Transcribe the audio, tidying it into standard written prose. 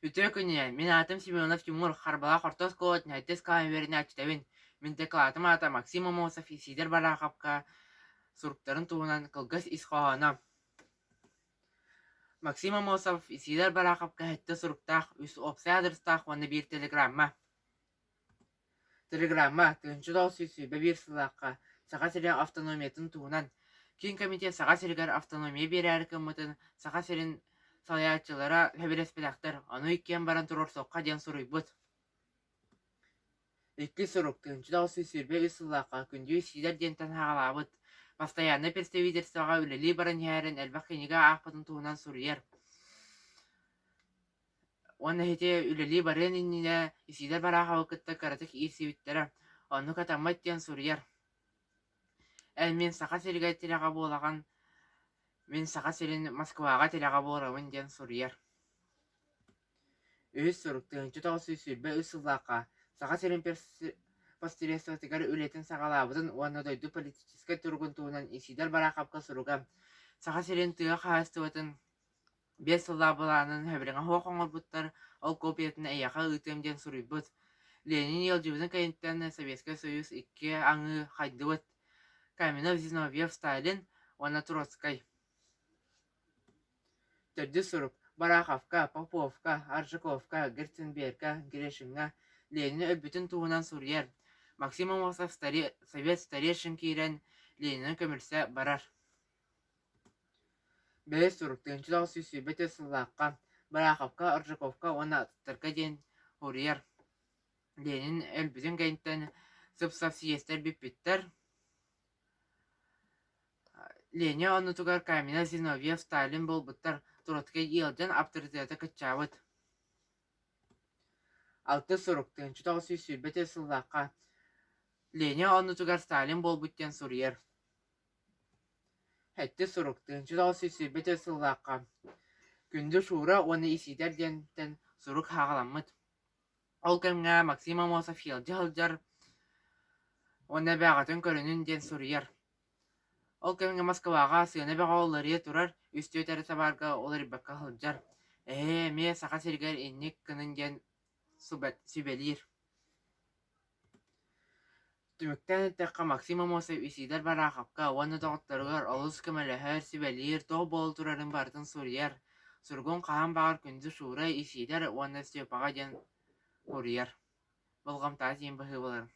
Үтүө күнүнэн, мин аатым Семенов Тимур, Харбалаах орто оскуолатын сэттис кылааһын үөрэнээччитэбин. Мин дакылаатым аата Максим Аммосов Исидор Бараахапка суруктарын туһунан кылгас ис хоһооно. Максим Аммосов Исидор Бараахапка сэттэ суруктаах, үс уопсай аадырыстаах уонна биир телеграмма. Телеграмма 1921 сыллаахха Саха сирин автономиятын туһунан Киин Комитет Саха сиригэр автономия биэрээри гыммытын Саха сирин салайааччылара сөбүлэспэтэхтэр, ону иккиэн баран туруорсуохха диэн суруйбут. Иккис сурук 1923 сыллаахха Күндү Сиидэр диэнтэн саҕалаабыт, бастайааннай представительствоҕа үлэлии баран иһэрин элбэх кинигэ аахпытын туһунан суруйар. Уонна ити үлэлии барыан иннинэ Исидор Бараховы кытта кыратык иирсибиттэрэ, оннук атаммат диэн суруйар. Эн мин Саха сиригэр тирэҕэ буолаҕын, мин Саха сирин Москваҕа тирэҕэ буолабын диэн суруйар. Үһүс сурук 1923 сыллаахха Саха сирин посредствотыгар үлэтин саҕалаабытын уонна дойду политическай туругун туһунан Исидор Бараховка суруга Саха сирин тыа хаһаайыстыбатын Биэс сыллаах былаанын сөбүлэҥэ суох оҥорбуттар, ол копиятын эйиэхэ ыытыам диэн суруйбут. Ленин ыалдьыбытын кэнниттэн Советскай Союз икки аҥыы хайдыбыт: Каменев, Зиновьев, Сталин уонна Троцкай. Төрдүс сурук Бараховка, Поповка, Аржаковка, Герценберга, Грешиҥҥа Ленин өлбүтүн туһунан суруйар. Максим Аммосов Совет старейшин киирэн Ленини көмүлсэ барар. Бэһис сурук 1924 сыллаахха Бараховка, Аржаковка уонна атыттарга диэн суруйар. Ленин өлбүтүн кэнниттэн сып-сап съезтэр бүппүттэр. Ленин оннутугар Каменев, Зиновьев, Сталин буолбуттар, Троцкай ыалдьан аптарытыата кыччаабыт. Алтыс сурук 1924 сыллаахха Ленин оннутугар Сталин буолбут диэн суруйар. Сэттис сурук 1924 сыллаахха Күндү Шура уонна Исидор диэнтэн сурук саҕаламмыт. Ол кэмҥэ Максим Аммосов ыалдьа сылдьар уонна эбээҕитин көрүнүн диэн суруйар. Ол кэмҥэ Москваҕа сыана бөҕө уларыйа турар, үс-түөрт эрэ табаарга уларыйбакка сылдьар. Эһээ эмиэ Саха сиригэр инник гынын диэн сүбэлиир. Түмүктээн эттэххэ, Максим Аммосов Исидор Бараховка уонна доҕотторугар олус көмөлөһөр, сүбэлиир, туох буола турарын барытын суруйар, суругун хаһан баҕар күндү Шура, Исидор уонна Степаҕа диэн суруйар. Болҕомтоҕо тиийэн быһыы буоларын.